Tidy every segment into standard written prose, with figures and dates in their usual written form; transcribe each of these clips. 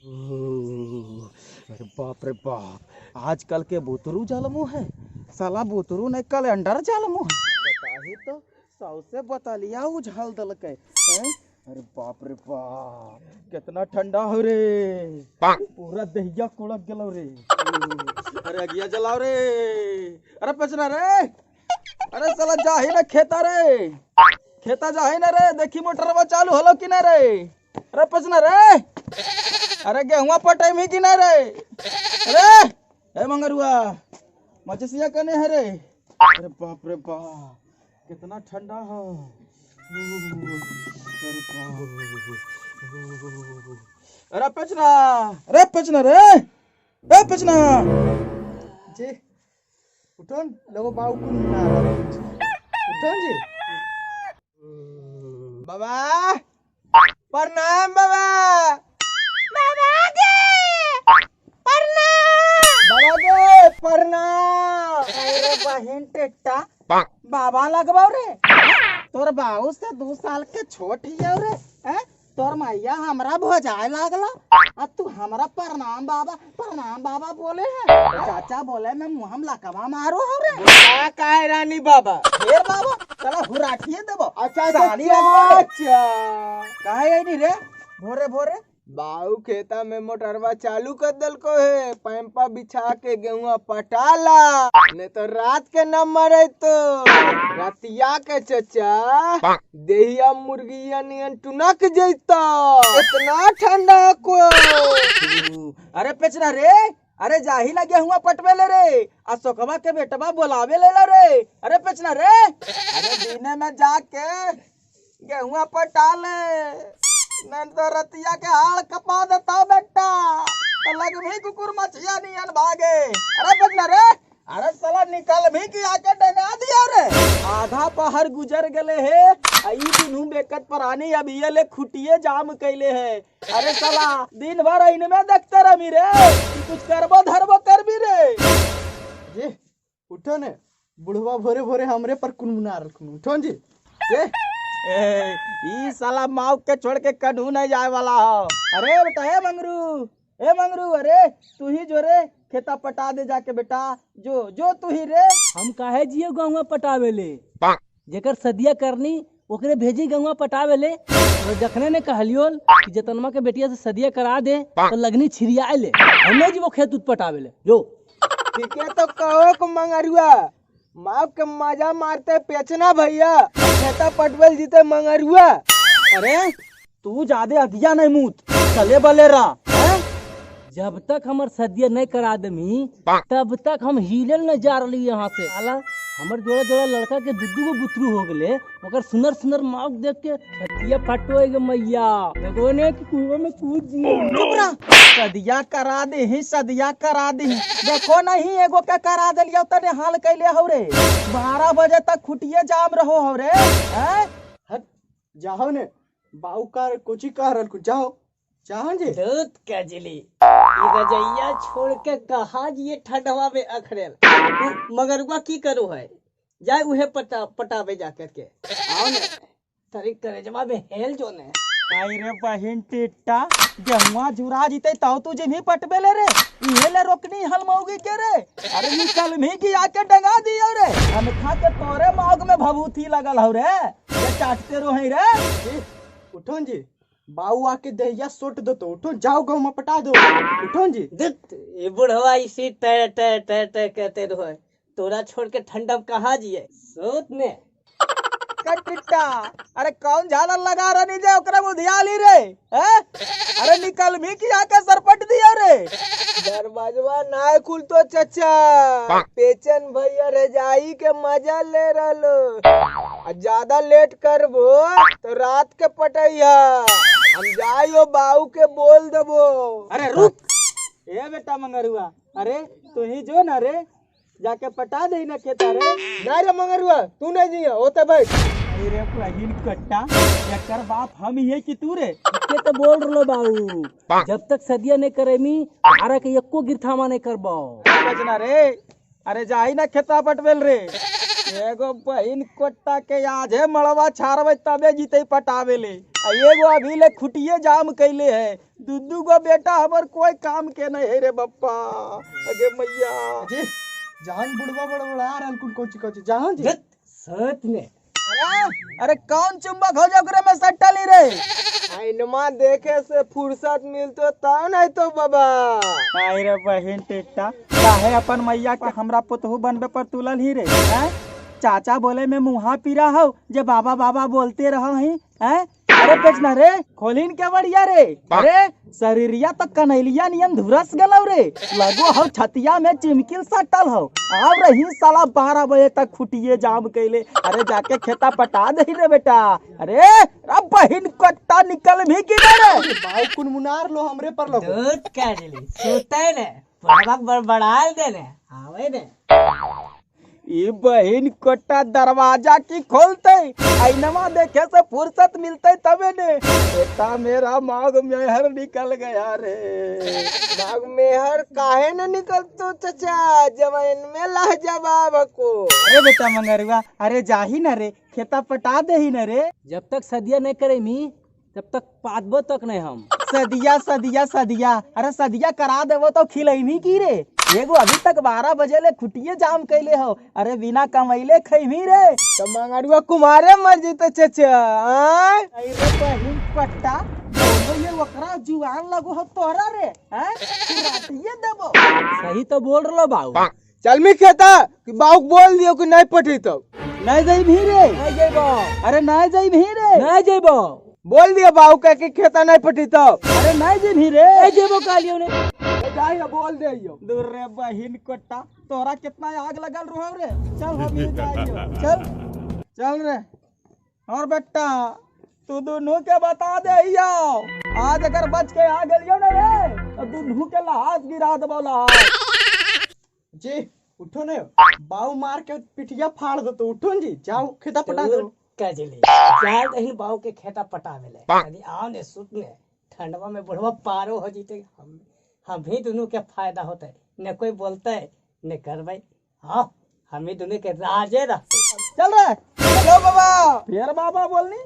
अरे बाप रे बाप, आजकल के बुतरू जालमो है, साला बुतरू नहीं कैलेंडर जालमो है। बताही तो सौ से बतलिया उझाल दलकै। अरे बाप रे बाप, कितना ठंडा हो रे, पूरा दहिया कुड़क गेलो रे। अरे अगिया जलाओ रे, अरे पचना रे, अरे साला जाही ना खेता रे, खेता जाही ना रे, देखी मोटरवा चालू होलो कि ना रे। अरे पचना रे, अरे गेहुआ पटाई कि ना रे। अरे ए मंगरुआ मचसिया कने है रे। अरे बाप रे बाप, कितना ठंडा हो। अरे बाप, अरे पचना, अरे पचना रे, ए पचना जी उठन लोगो बाऊ को ना रहा। उठन जी बाबा, प्रणाम बाबा। बाबा के प्रणाम, बाबा के प्रणाम। अरे बहन टेट्टा बाबा लगबाव रे, तोर बाऊ से 2 साल के छोट हियो रे। तोर मैया हमरा भोजाए लागला आ तू हमरा प्रणाम बाबा प्रणाम बाबा बोले है। चाचा बोले मैं मुहम लकवा मारो हो रे। का काहे रानी बाबा? फिर बाबा चला हुराठिए देबो। अच्छा साली लगवा रे। अच्छा काहे आई रे भोरे भोरे? बाऊ खेता में मोटरवा चालू कर दलको है, पैम्पा बिछा के गेहुआ पटाला, नहीं तो रात के न मरे तो रतिया के चचा देहिया मुर्गिया नियन टुनक जैता, इतना ठंडा को। अरे पेचना रे, अरे जाही ना गेहुआ पटवे ले रे, आ सोकवा के बेटवा बोलावे ले रे। अरे पेचना रे, अरे दिने में जाके गेहुआ पटा ले, नहीं तो रतिया के हाल कपा देता बेटा, तो लग भी कुकुर मछिया नियन भागे। अरे बजना रे, अरे साला निकल भी कि आके डगा दिया रे। आधा पहर गुजर गले हे, आई दुनू बेकत परानी अब ये ले खुटिए जाम कैले है। अरे साला दिन भर इनमें देखते रही रे, कुछ करबो धरबो कर भी रे। जी उठो ने बुढ़वा भोरे भोरे हमरे पर कुनमुना रखनु। उठो जी। ए, ई साला माऊ के छोड़ के कढ़ू नहीं जाए वाला हो। अरे बेटा ए मंगरू, ए मंगरू, अरे तू ही जो रे खेता पटा दे जाके बेटा, जो जो तू ही रे। हम काहे जियो गहुआ पटावे ले, जेकर सदिया करनी ओकरे भेजी गहुआ पटावे ले। और जखने ने कहलियो कि जतनमा के बेटिया से सदिया करा दे तो लगनी छिरिया ले, हम नहीं जीवो खेत उत पटावे ले जो। ठीक है तो कहो को मंगरुआ माप के मजा मारते पेचना भैया, खेता पटवेल जीते मंगरुआ। अरे तू ज्यादा अगिया नहीं मूत चले बले रहा। जब तक हमर सदिया नहीं करा देमी तब तक हम हिलल न जा रही यहाँ से। साला हमर जोड़ा जोड़ा लड़का के दुद्दू को बुतरू हो गले, ओकर सुनर सुनर माउक देख के सदिया फटो गे मैया, देखो ने कि कुआं में कूद जी। सदिया करा दे ही, सदिया करा दे, देखो नहीं एगो के करा देलियो तने हाल कैले हो रे। 12 बजे तक खुटिए जाम रहो हो रे। हट जाओ ने बाऊ का कोची कह रहल को, जाओ जाओ जी। दूध कजली रजैया छोड़ के कहा जी ठंडवा में अखरेल, मगरुआ की करो है, जाए उहे पटा पटावे जाकर के आओ ने तरी करेजवा में हेल जो ने। आई रे बहिन टिट्टा, गेहुआ जुरा जीते ताऊ तू जिन्ही पटबे ले रे, इहे ले रोकनी हलमौगी के रे। अरे निकल भी की आके डंगा दियो रे, हम खा के तोरे माउग में भभूती लगल हो रे, ये चाटते रोही रे। उठो जी बाऊ आके दहिया सोट दो तो उठो जाओ गाँव में पटा दो। उठो जी। दुत ये बुढ़वा इसी टे टे टे टे कहते रहो, तोरा छोड़ के ठंडा कहाँ जिए सोत ने कटिट्टा। अरे कौन झालर लगा रही जे ओकरा बुधियाली रे हैं? अरे निकल भी की आके सरपट दिया रे। दरवाजवा ना खुल तो चचा, पेचन भैया रजाई के मजा ले रहलो, आ ज्यादा लेट करबो तो रात के पटैया, हम जाइयो बाऊ के बोल देबो। अरे रुक ए बेटा मंगरुआ, अरे तू ही जो ना रे जाके पटा दे ना खेता रे। ना रे मंगरुआ तू नहीं जिया ओते बैठ। अरे बहिन कट्टा, एकर बाप हम ही है कि तू रे? के तो बोल रलो बाऊ, जब तक सदिया नहीं करेमी आरा के एको गिरथामा नहीं करबो। बचना रे, अरे जाही ना खेता पटवेल रे, एगो बहिन कोट्टा के आज है मड़वा छारवे तबे जीते पटावे ले। आ एगो अभी ले खुटिए जाम कैले है। दू दू गो बेटा हमर कोई काम के नहीं है रे बप्पा। अगे मैया जी जान बुढ़वा बड़बड़ा रहल कुन कोची कोची जान जी सत में। अरे कौन चुंबक हो जाओ में सट्टा ली रे? आइनमा देखे से फुर्सत मिलतो तब नहीं तो बाबा। आई रे बहिन टेटा, काहे अपन मैया के हमरा पुतहु बनबे पर तुलल ही रे? हैं? चाचा बोले में मुहा पीरा हो जे बाबा बाबा बोलते रहो ही। हैं? अरे पेचना रे खोलिन के बढ़िया रे। अरे शरीरिया तो कनैलिया नियन धुरस गलौ रे, लगो हो छतिया में चिमकिल सटल हो। आव रही साला 12 बजे तक खुटिए जाम कैले। अरे जाके खेता पटा दही रे बेटा। अरे अब बहिन कट्टा निकल भी की रे? बाऊ कुन मुनार लो हमरे पर लगो। दूध का दिली सुते ने बुढ़वा बड़बड़ाल देने आवे ने। ई बहिन कोटा दरवाजा की खोलते आईनमा देखे से फुर्सत मिलते तबे ने। बेटा मेरा माग मेहर निकल गया रे। माग मेहर काहे न निकलतो चचा, जवान में लह जवाब को। अरे बेटा मंगरुआ, अरे जाही न रे खेता पटा दे ही न रे। जब तक सदिया नहीं करे मी तब तक पातबो तक नहीं हम। सदिया सदिया सदिया, अरे सदिया करा देवो तो खिलैमी की रे? एगो अभी तक 12 बजे ले खुटिए जाम कैले हो। अरे बिना कमैले खैमी रे? तो मंगरुआ कुमारे मर जैते चचा। आय अरे बहिन पट्टा बोलो ये ओकरा जुआन लगो हो तोरा रे। हैं? रातिए देबो। सही तो बोल रहो बाबू। चल मी खेता कि बाऊ बोल दियो कि नहीं पटी तो नहीं जाई रे। नहीं जइबो। अरे नहीं जाई रे। नहीं जइबो। बोल दियो बाऊ के कि खेता नहीं पटी तो। अरे नहीं जाई रे। नहीं जइबो कालियो ने। जाई बोल दियो। दूर रे बहिन कोट्टा, तोरा कितना आग लगल रहो रे। चल हम ही जाइयो। चल चल रे। और बेटा तू दोनों के बता दे आज अगर बच के आ गलियो ना रे तो दोनों के लहास गिरा देबो लहास। जी उठो ने बाऊ मार के पिटिया फाड़ दो तो उठो जी जाओ खेता पटा दो। कजली जाए दही बाऊ के खेता पटावे ले। यदि आओ ने सुत ने ठंडवा में बुढ़वा पारो हो जीते हम भी दोनों के फायदा होते न कोई बोलते न करबे। हाँ हम ही दोनों के राजे रहते। चल रे चलो बाबा। फिर बाबा बोलनी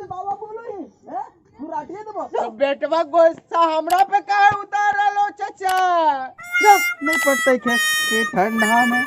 बाबा बोलो ही हैं खुराटिए देबो। तो बेटवा गुस्सा हमरा पे काहे उतारलो चचा? नहीं पड़ते खेत ठंडा में।